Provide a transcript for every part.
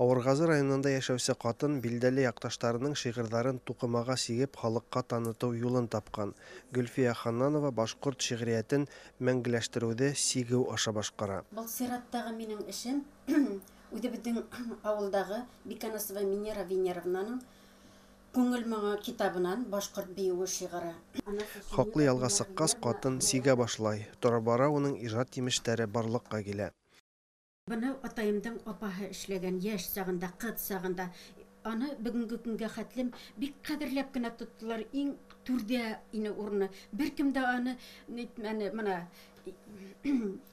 Авыргазы районында яшәүче катын билдәле якташларының шигырьләрен тукымага сигеп халыкка таныту юлын тапкан. Гөлфия Ханнанова башкорт шигъриятен мәңгеләштерүде сигү аша башкара. Был сираттагы минең эшем үҙебеҙҙең ауылдағы Биканасова Минера Венеровнаның Күңел моңо китабынан башкорт биюе шигыре. Хаклы ялга сыккач, катын сигә башлай. Тора-бара уның ижат йимешләре барлыкка килә. Быны атайымдың апаһы эшләгән яшь сагында, кыз сагында. Аны бөгөнгө көнгә хәтлем бик кадерләп кенә тоттылар. Иң түрдә ине урыны. Беркем дә аны нитмәне, мына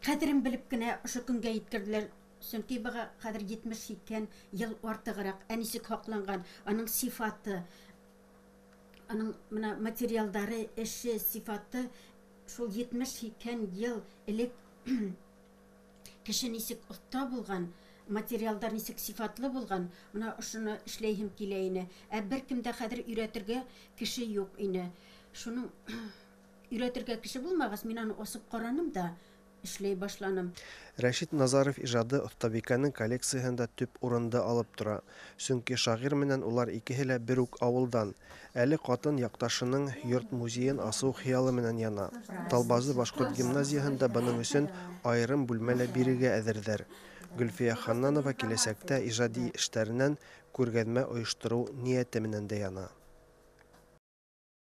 кадерен белеп кенә ошо көнгә еткерделәр. Чөнки быга хәзер 70-80 ел артыграк. Ә ничек һакланган, аның сифаты, аның мына материалдары, эше, сифаты шул 70-80 ел элек кеше ничек оста булган, материалдар ничек сифатлы булган, мына ошоны эшләйһем килә ине. Ә беркем дә хәзер өйрәтергә кеше юк ине. Шуның өйрәтергә кеше булмагач, мин аны асып караным да эшләй башланым. Рәшит Назаров ижады остабикәнең коллекцияһендә төп урынды алып тора. Чөнки шагыйрь менән улар икеһе лә бер үк авылдан. Әле катын якташының йорт музеен асыу хыялы менән яна. Талбазы башкорт гимназияһында бының өчен айрым бүлмә лә бирергә әҙерҙәр. Гөлфия Ханнанова киләсәктә ижади эштәренән күргәҙмә ойоштороу ниәте менән дә яна.